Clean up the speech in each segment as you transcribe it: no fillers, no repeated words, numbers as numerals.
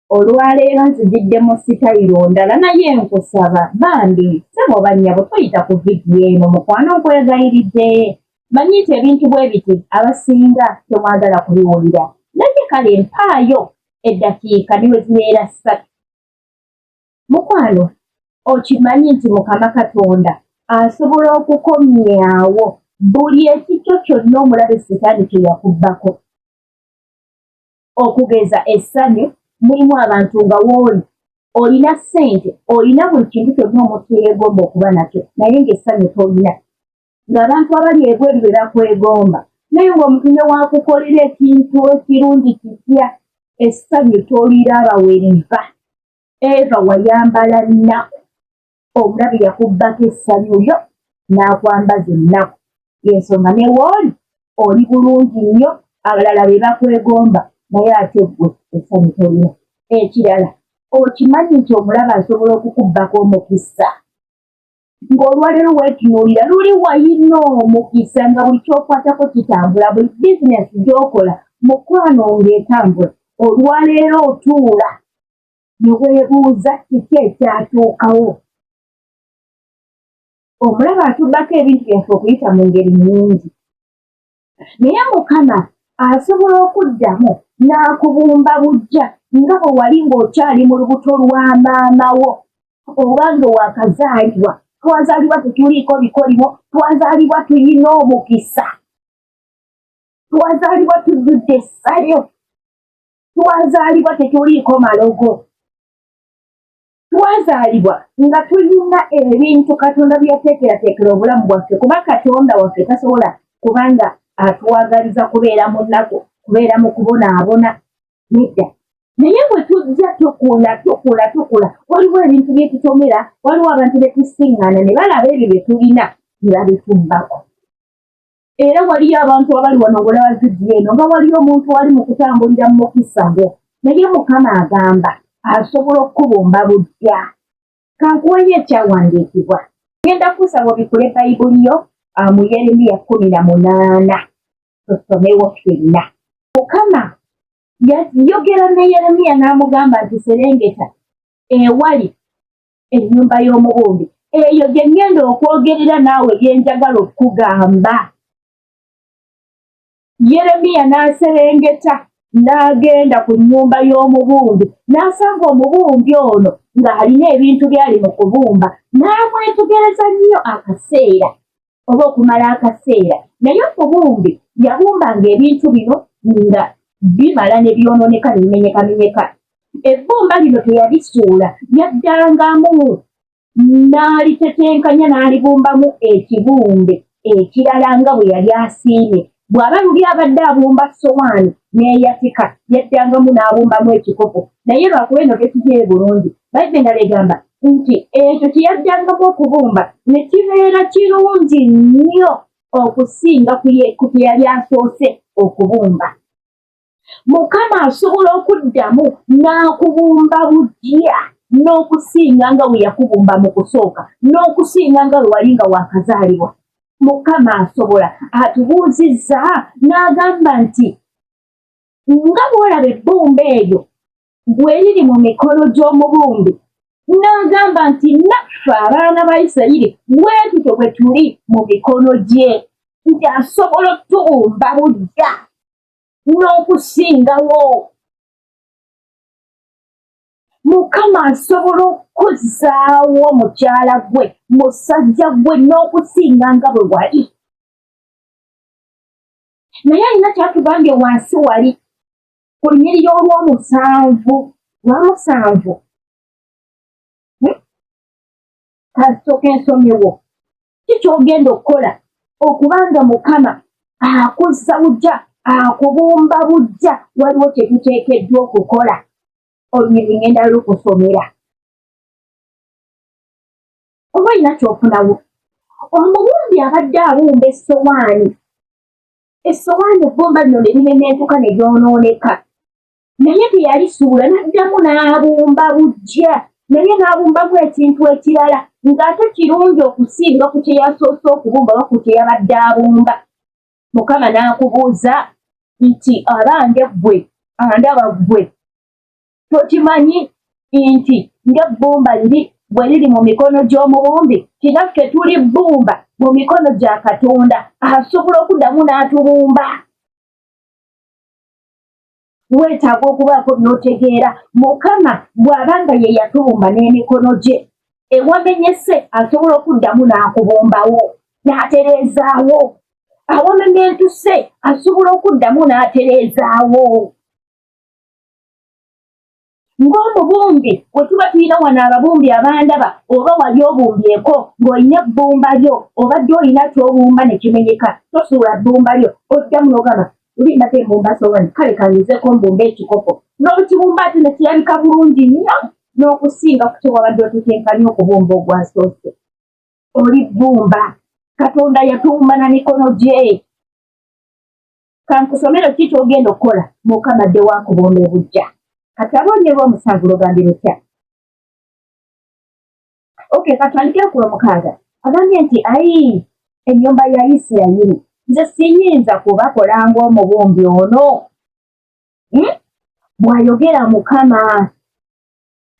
Olwaleero nzijidde mu sitayiro ndala naye nkusaba bambi ssebo oba nnyabo toyita ku vidiyo eno mukwano nkwegayiridde. Manyi nti ebintu bwe biti abasinga temwagala kubiwulira naye kale mpaayo eddakiika ne bwe zibeera ssatu. Mukwano okimanyi nti Mukama Katonda asobola okukomyawo buli ekikyo kyonna omulabe sitaani kye yakubbako. Okugeza essanyu, mulimu abantu nga wooli olina ssente, olina buli kintu kyonna omuntu kye yeegomba okuba nakyo naye ng'essanyu tolina. Ng'abantu abali ebweru be bakwegomba naye ng'omuntu ne waakukolera ekintu ekirungi kitya essanyu toliraba we liva. Eva wayambala nnaku, omulabe yakubbako essanyu lyo n'akwambaza ennaku. Y'ensonga ne w'oli oli bulungi nnyo abalala be bakwegomba naye ate ggwe essanyu tolina. Ekirala okimanyi nti omulabe asobola okukubbako omukisa ng'olwaleero weetunuulira luli wayina omukisa nga buli ky'okwatako kitambula buli bizinesi gy'okola mukwano ng'etambula olwaleero otuula ne weebuuza kiki ekyatuukawo. Omulabe atubbako ebintu byaffe okuyita mu ngeri nnyingi. Naye Mukama asobola okuddamu n'akubumba buggya nga bwe wali ng'okyali mu lubuto lwa maama wo oba nga wakazaalibwa. Twazaalibwa tetuliiko bikolimo, twazaalibwa tulina omukisa, twazaalibwa tujjudde essanyu, twazaalibwa tetuliiko malogo. Twazaalibwa nga tulina ebintu Katonda bye yateekerateekera obulamu bwaffe, kuba Katonda waffe tasobola kubanga atwagaliza kubeera mu nnaku, kubeera mu kubonaabona. Nedda. Naye bwe tujja tukula, tukula, tukula, waliwo ebintu bye tutomera, waliwo abantu be tusiŋŋaana ne balaba ebyo bye tulina ne babitubbako. Era waliyo abantu abali wano ng'olaba vidiyo eno nga waliyo omuntu ali mu kutambulira mu mukisa gwo, naye Mukama agamba asobola okukubumba buggya. Kankuweeyo ekyawandiikibwa. Ngenda kukusaba obikule Bayibuli yo ah, mu Yeremiya 18 tusomewo ffenna. Mukama yayogera ne Yeremiya n'amugamba nti serengeta ewali ennyumba y'omubumbi eyo gye ŋŋenda okwogerera naawe bye njagala okukugamba. Yeremiya n'aserengeta n'agenda ku nnyumba y'omubumbi n'asanga omubumbi ono ng'alina ebintu by'ali mu kubumba n'amwetegereza nnyo akaseera oba okumala akaseera naye omubumbi yabumbanga ebintu bino nga bimala ne byonooneka ne bimenyekamenyeka ebbumba lino teyalisuula yaddangamu n'alitetenkanya n'alibumbamu ekibumbe ekirala nga bwe yali asiimye bw'aba luli abadde abumba ssowaani n'eyatika yaddangamu n'abumbamu ekikopo naye lwakuba eno tekigye bulungi bayibuli endala egamba nti ekyo kye yaddangamu okubumba ne kibeera kirungi nnyo okusinga ku kye yali asoose okubumba. Mukama asobola okuddamu n'akubumba bugya n'okusinga nga bwe yakubumba mu kusooka n'okusinga nga bwe wali nga waakazaalibwa. Mukama asobola. Atubuuzizza n'agamba nti nga bw'olaba ebbumba eryo bwe liri mu mikono gy'omubumbi, n'agamba nti naffe abaana ba Isirayiri bwe tutyo bwe tuli mu mikono gye, nti asobola otubumba buggya n'okusingawo. Mukama asobola okukuzzaawo mukyala gwe, musajja gwe n'okusinga nga bwe wali. Naye alina kyatugambye wansi wali ku lunyiriri olw'omusanvu lwamusanvu hmm? Kasooka ensomyewo ki ky'ogenda okukola okubanga Mukama akuzza bujja akubumba bujja waliwo kye tuteekeddwa okukola olunyiriri ngenda lukusomera oba olina kyofunawo omubumbi abadde abumba essowaani Essowaani ebbumba lino ne limementuka ne lyonooneka. Naye teyalisuula, n'addamu n'abumba buggya, naye n'abumbamu ekintu ekirala ng'ate kirungi okusinga ku kye yasoose okubumba oba ku kye yabadde abumba. Mukama n'akubuuza nti, Abange ggwe, andaba ggwe, Tokimanyi nti ng'ebbumba liri bwe liri mu mikono gy'omubumbi, tinaffe tuli bbumba mu mikono gya Katonda, asobola okuddamu n'atubumba. Weetaaga okubaako by'otegeera. Mukama bw'aba nga ye yatubumba n'emikono gye, ewamenyese asobola okuddamu n'akubumbawo n'atereezaawo. Awamenyentuse asobola okuddamu n'atereezaawo. Ng'omubumbi, bwe tuba tulina wano ababumbi abandaba, oba wali obumbyeko ng'olina ebbumba lyo, obadde olina ky'obumba ne kimenyeka, tosuula bbumba lyo, oddamu n'ogamba luli mbadde mbumba sowani, kale kangezeeko mbumbe ekikopo, n'okibumba ate ne kirabika bulungi nnyo n'okusinga ku kye wabadde otetenkanya okubumba ogwasoose. Oli bbumba, Katonda yatubumba na mikono gye. Kankusomere ki ky'ogenda okukola Mukama adde wakubumba ebujja. Kati aboonye lw'omusanvu lugambye lutya? Okay, katandikire ku lwomukaaga. Agambye nti ayi ennyumba ya Isirayiri, nze siyinza kubakola ng'omubumbi ono, Bw'ayogera Mukama.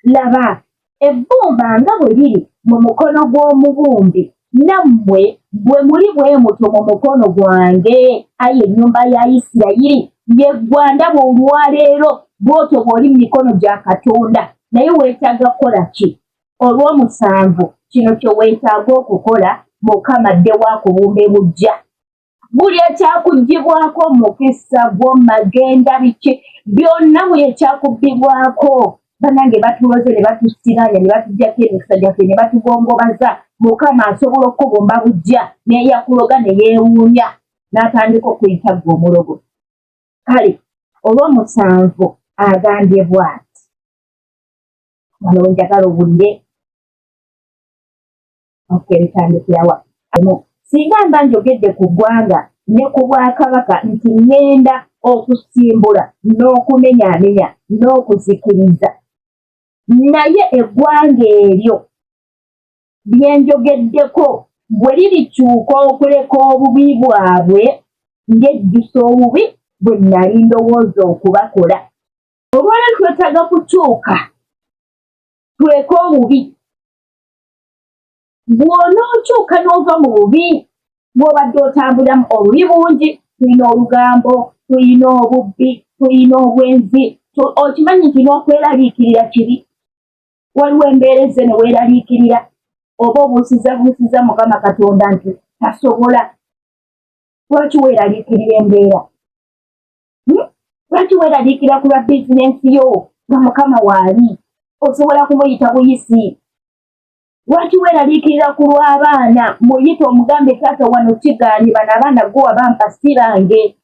Laba, ebbumba nga bwe liri mu mukono gw'omubumbi, nammwe bwe muli bwe mutyo mu mukono gwange, ayi ennyumba ya Isirayiri. Ye ggwe andaba olwaleero, bw'otyo bw'oli mu mikono gya Katonda. Naye weetaaga kukola ki? Olw'omusanvu, kino kye weetaaga okukola, Mukama addewo akubumbe buggya. Buli ekyakuggyibwako omukisa gwo, magenda, biki byonna, buli ekyakubbibwako, banange batuloze ne batusiranya ne batuggyako emikisa gyaffe ne batugongobaza, Mukama asobola okukubumba buggya, n'eyakuloga ne yeewuunya n'atandika okuyita ggwe omulogo. Kale olw'omusanvu agambye bw'ati, wano we njagala owulire. Okay, ntandikirawa? Singa mba njogedde ku ggwanga ne ku bwakabaka nti ŋŋenda okusimbula n'okumenyaamenya n'okuzikiriza, naye eggwanga eryo lye njogeddeko bwe lirikyuka okuleka obubi bwabwe, ndyejjusa obubi bwe nnali ndowooza okubakola. Olwaleero twetaaga kukyuka tuleke obubi. Bw'onookyuka n'ova mu bubi bw'obadde otambuliramu, obubi bungi, tulina olugambo, tulina obubbi, tulina obwenzi, okimanyi nti n'okweraliikirira kibi. Waliwo embeera ezze ne weeraliikirira, oba obuusizabuusiza Mukama Katonda nti tasobola. Lwaki weeraliikirira embeera? Lwaki weeraliikirira ku lwa bizinensi yo nga Mukama waali? Osobola kumuyita buyisi. Lwaki weeraliikirira ku lw'abaana? Muyite omugambe, taata wano kigaanye, bano abaana gwe wabampa si bange.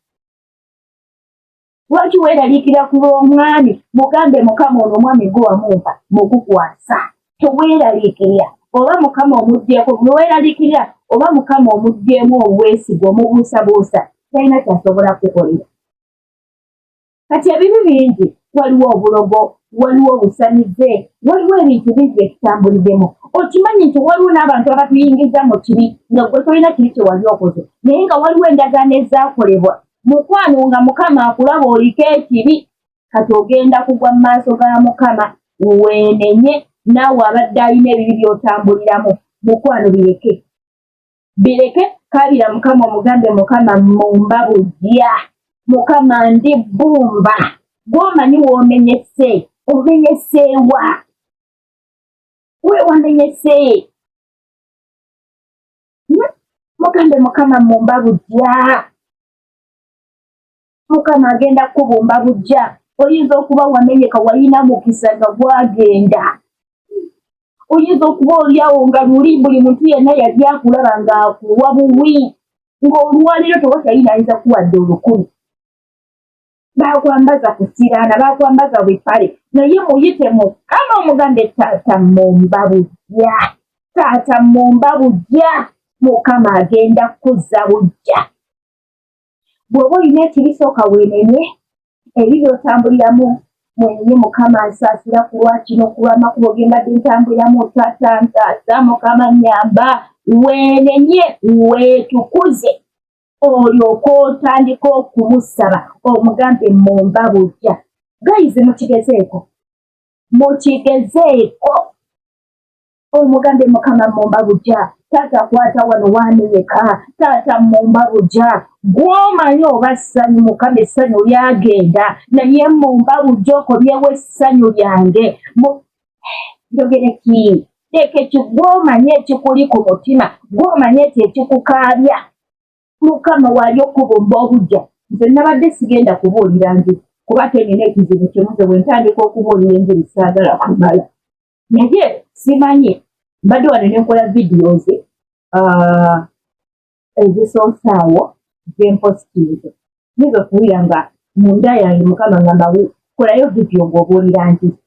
Lwaki weeraliikirira ku lw'omwami? Mugambe, Mukama ono omwami gwe wamumpa mukukwasa. Teweeraliikirira oba Mukama omuggyeko, bwe weeraliikirira oba Mukama omuggyemu obwesigwa, omubuusabuusa, talina ky'asobola kukukolera. Kati ebibi bingi, waliwo obulogo, waliwo obusamize, waliwo ebintu bingi bye tutambuliddemu. Okimanyi nti waliwo n'abantu abatuyingiza mu kibi nga ggwe tolina kibi kye wali okoze, naye nga waliwo endagaano ezaakolebwa. Mukwano, nga Mukama akulaba oliko ekibi, kati ogenda kugwa mu maaso ga Mukama weenenye. Naawe abadde alina ebibi by'otambuliramu, mukwano bireke. Bireke, kaabira Mukama omugambe, Mukama mmumba bugya, Mukama ndi bbumba. Gw'omanyi w'omenyese, omenyeseewa? We wamenyese? Mugambe, Mukama mmumba bugya. Mukama agenda kukubumba bugya. Oyinza okuba wamenyeka, walina mukisa nga gwagenda. Oyinza okuba oli awo nga luli buli muntu yenna yali akulaba ng'akuwa buwi, ng'olwaleero tewakyalina ayinza kuwadde olukumi. Bakwambaza kusiraana, bakwambaza bipale, naye muyite Mukama omugambe, taata mmumba bugya, taata mmumba bugya. Mukama agenda kukuzza bugya. Bw'oba olina ekibi, sooka weenenye ebi by'otambuliramu. Mwenenye, Mukama nsaasira ku lwa kino, ku lw'amakubo ge mbadde ntambuliramu, taata ntaasa, Mukama nnyamba. Weenenye, weetukuze, olyoke otandike okumusaba omugambe mmumba bugya. Guys, mukigezeeko. Mukigezeeko, omugambe, Mukama mumba bujja, taata kwata wano wamenyeka, taata mumba bujja. Gwomanyi oba ssanyu, Mukama essanyu lyagenda, naye mumba bujja, okobyewo essanyu lyange. Njogere ki? Leka ekyo, gwomanyi ekikuli ku mutima, gwomanyi ekyo ekikukaabya. Mukama waali okubumba obujja. Nze nabadde sigenda kubuulira njiri, kuba tenina ekizibu kimu, nze bwe ntandika okubuulira enjiri saagala kumala. Naye simanyi, mbadde wano nenkola videos ezisoose awo zempositinze, nyinza okuwulira nga munda yange Mukama ngamba, kolayo vidiyo ng'obuulira njiri.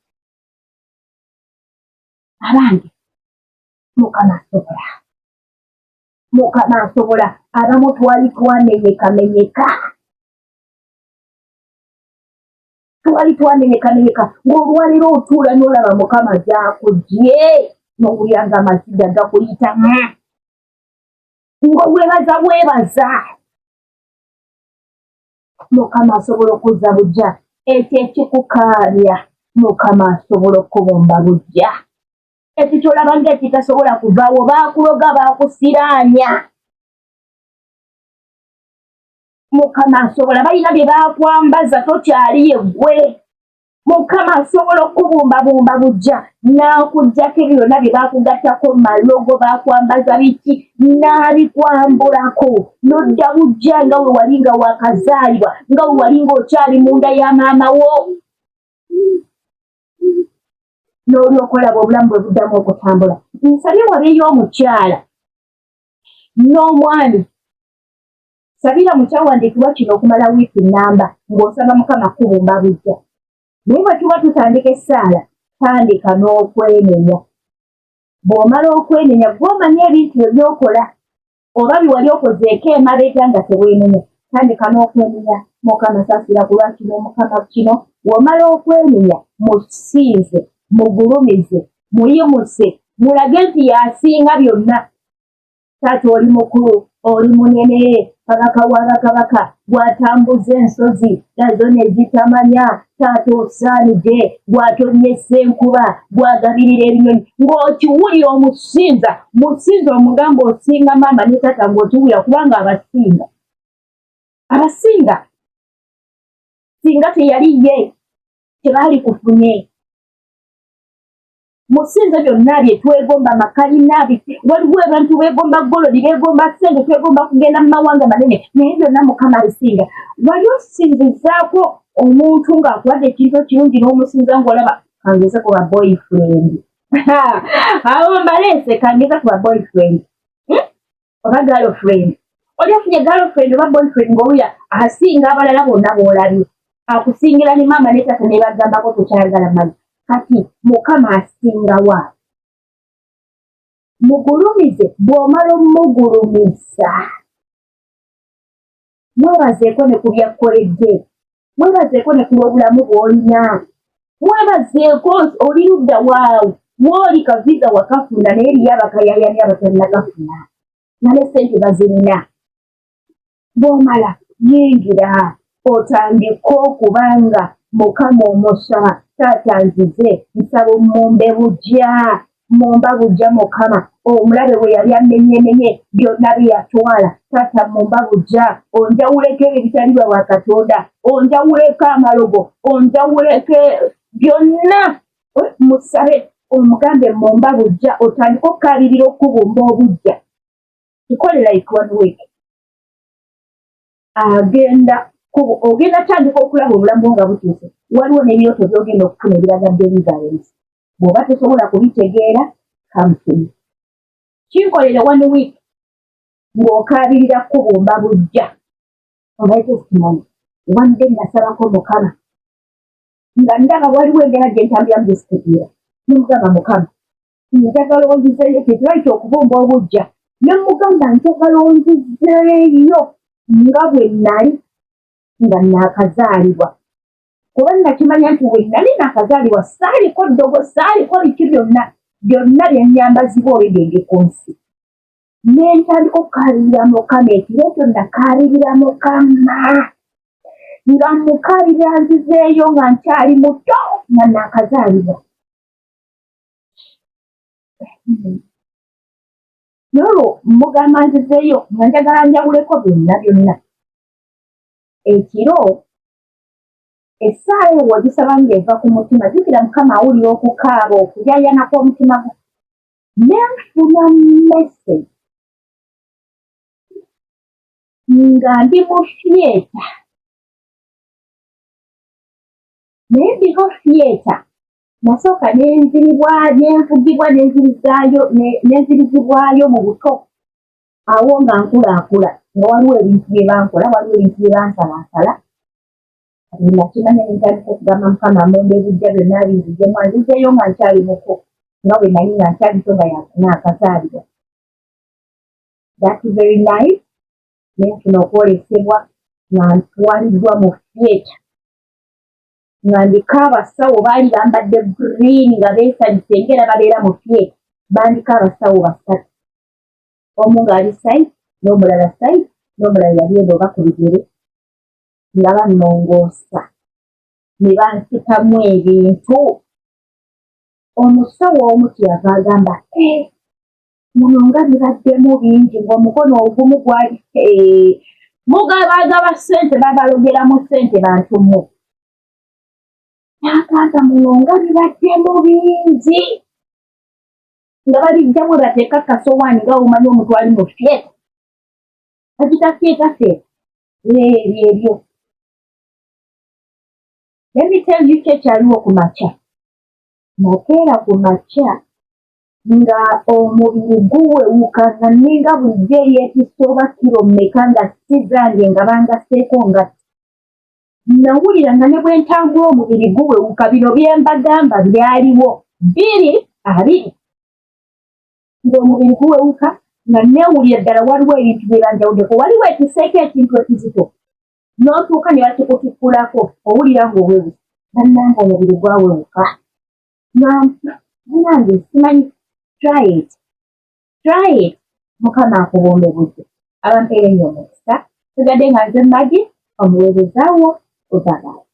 Abange, Mukama asobola, Mukama asobola. Abamu twali twamenyekamenyeka, twali twamenyekamenyeka, ng'olwaleero otuula n'olaba Mukama gyakugye, n'owulira nga amaziga gakuyitamu, ng'owebaza bwebaza. Mukama asobola okuzza bujja ekyo ekikukaabya. Mukama asobola okubumba bujja ekyo kyolaba ngaekitasobola kuvaawo. Baakuloga, baakusiraanya, Mukama asobola. Balina bye baakwambaza, tokyali yeggwe. Mukama asobola okubumbabumba bujja n'akuggyako ebyo byonna bye baakugattako, malogo, baakwambaza biki, n'abikwambulako, n'odda bujja nga we wali nga wakazaalibwa, nga we wali ng'okyali munda ya maama wo, n'olyoka olaba obulamu bwe buddamu okutambula. Nsabye wabeeyo omukyala n'omwami. Sabira mu kyawandiikibwa kino okumala wiiki nnamba ng'osaba Mukama kubumba bujja. Naye bwe tuba tutandika essaala, tandika n'okwenenya. Bw'omala okwenenya, gw'omanyi ebintu byo by'okola oba bye wali okozeeko emabega nga teweenenya. Tandika n'okwenenya, Mukama saasira ku lwa kino, Mukama kino. Bw'omala okwenenya, musinze, mugulumize, muyimuse, mulage nti y'asinga byonna. Taata oli mukulu, oli munene, kabaka wa bakabaka, gwatambuza ensozi nazo ne zitamanya. Taata osaanidde, gwatonnyesa enkuba, gwagabirira ebinyonyi. Ng'okiwulira omusinza, musinza, omugamba osinga maama ne taata, ng'okiwulira, kubanga abasinga, abasinga. Singa teyali ye tebaali kufunye. Musinze byonna bye twegomba, makalina, waliwo abantu beegomba golodi, beegomba ssente, twegomba kugenda mu mawanga manene, naye byonna Mukama abisinga. Wali osinzizaako omuntu ng'akuwadde ekintu ekirungi n'omusinza ng'olaba? Kangeze ku ba boyfriend awo, mbaleese, kangeze ku ba boyfriend Oba girlfriend. Oli ofunye girlfriend oba boyfriend ng'owulira asinga abalala bonna b'olabye, akusingira ne maama ne taata, ne bagambako tokyayagala mazi. Kati Mukama asingawa? Mugulumize. Bw'omala omugulumiza, mwebazeeko ne ku byakkoledde, mwebazeeko ne ku lw'obulamu bw'olina, mwebazeeko. Oli ludda waawo wooli, kaviza wakafuna, naye eriyo abakayayani abatannakafuna nga ne sente bazirina. Bw'omala yingira otandike okubanga Mukama omusaba, taata nzize nsaba omumbe bujja, mumba bujja Mukama. Omulabe bwe yali amenyemenye byonna bye yatwala, taata mumba bujja, onjawuleko ebyo ebitali bya bwa Katonda, onjawuleko amalogo, onjawuleko byonna. Musabe, omugambe mumba bujja, otandike okukalirira okubumba obujja. Kikole like one week, agenda ogenda tandika okulaba obulamu nga butuuse. Waliwo n'ebirooto byogenda okufuna ebiraga deliverance. Bw'oba tosobola kubitegeera, come to me. Kinkolere one week ng'okaabirira kubumba bujja. My testimony, one day nasabako Mukama nga ndaba waliwo embeera gye ntambulamu gyesitegeera, nemugamba, Mukama njagala onzizeeyo, kyekiraita okubumba obujja. Ne mugamba, njagala onzizeeyo nga bwe nali nga naakazaalibwa, kuba nakimanya nti we nali naakazaalibwa saaliko ddogo, saaliko biki, byonna byonna byennyambazibwa olwedde ndi ku nsi. Nentandika okukaabirira Mukama. Ekiro ekyo nakaabirira Mukama nga mukaabirira nzizeeyo nga nkyali muto, nga naakazaalibwa. Nolwo mugamba nzizeeyo nga njagala njawuleko byonna byonna. Ekiro Essaala eyo bw'ogisaba ng'eva ku mutima, jjukira Mukama awulira okukaaba, okuyaayana kw'omutima gwo. Ne nfuna message nga ndi mu theatre. Naye ndiko theatre nasooka ne nziribwa ne nvugibwa ne nzirizaayo ne nzirizibwayo mu buto awo nga nkulaakula nga waliwo ebintu bye bankola, waliwo ebintu bye bansalaasala. Kati nakimanya ne ntandika okugamba Mukama mumbe bujja byonna binzijemu anzizeeyo nga nkyali muto nga bwe nali nga nkyali muto nga naakazaalibwa. That very night ne nfuna okwolesebwa nga ntwaliddwa mu theatre nga ndiko abasawo baali bambadde green nga beesanyuse ng'era babeera mu theatre bandiko abasawo basatu omu ng'ali side n'omulala side n'omulala yali eno oba ku bigere nga bannongoosa ne bansikamu ebintu. Omusawo omu kyeyava agamba eh, muno nga bibaddemu bingi ng'omukono ogumu gwali eh, mugabagaba ssente babalogeramu ssente bantu mmwe. N'agamba muno nga bibaddemu bingi nga babijjamu bateeka kasowaani nga omanyi omuntu ali mu fyeta bagita fyeta fyeta Byebyo. Let me tell you kyekyaliwo ku makya. Nakeera ku makya nga omubiri guwewuka nga ninga bulijjo eyeetisse oba kiro mmeka nga si zange nga bangasseeko nga nawulira nga ne bwe ntambula omubiri guwewuka bino bye mbagamba byaliwo 2020 ng'omubiri guwewuka nga neewulira ddala waliwo ebintu bye banjawuddeko waliwo ekiseeko ekintu ekizito n'otuuka ne bakikutikkulako owulira ng'owewuse bannange omubiri gwawewuka bannange simanyi try it try it mukama akubumbe bujja abampeere nnyo omukisa sigadde nga nze magi omuweereza wo obabayi.